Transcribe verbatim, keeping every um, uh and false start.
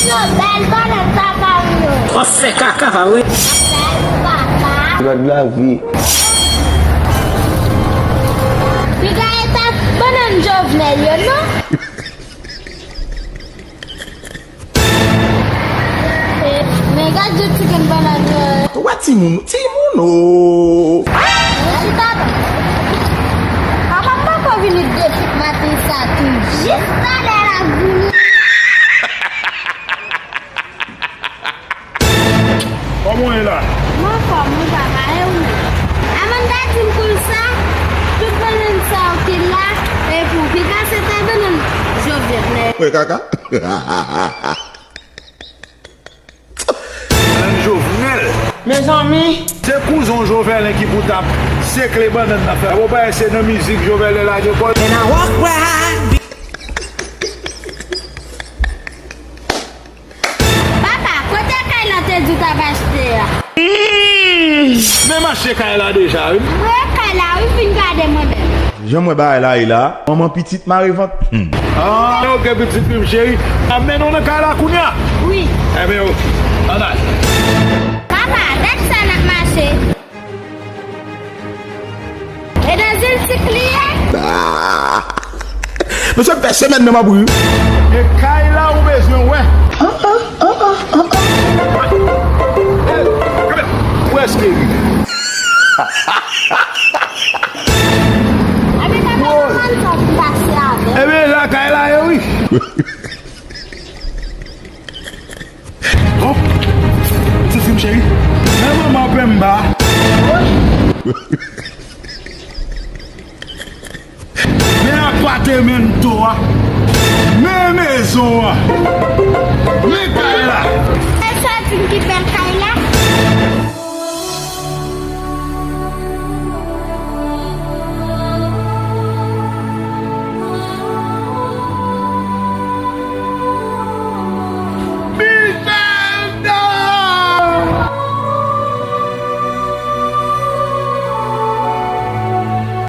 Yo, bèl bannann papa m yo. W ap fè kaka, pa vre? Bèl papa. Gad lavi. Piga e ta bannann Jovenel yo, non? Men gad de ti grenn bannann yo. Ou wè timoun, timoun o. Chita. Papa m poko vini depi maten sa tou. Jis talè l ap vini. Kòman w ye la? M anfòm, wi papa, e ou menm? Amanda di m kou l sa, tout bannann sa yo ki la, e pou ki ka se ta bannann Jovenel. Mwen kaka. Bannann Jovenel. Mezanmi. Se kouzen w Jovenel ki pou t ap sekle bannann nan fè. Ou pa wè se nan mizik Jovenel lage kò l. And I walk right. Papa, kote kay la te di w t ap achte a? Men m achte kay la deja, wi. M wè kay la, wi, vin gade mwen menm. Jan m wè bagay la ye la, manman pitit mare vant. Hmm. Ah, ok, pitit fi m cheri. Ap mennen w nan kay la kounye a? Wi. Ebyen, ok. Ann al. Papa, gad sa n ap mache. E nan ziltik li ye? Ah. Mesye, m fè semèn nan m ap ri. E kay la ou bezwen wè. An, an, an, an, an, an. Ou prèske rive. Ebyen, papa, kòman sa pou pase avè? Ebyen, lakay la ye, wi. Hop! Ti fi m cheri. Men manman Pemba. Men apartamento a. Men mezon an.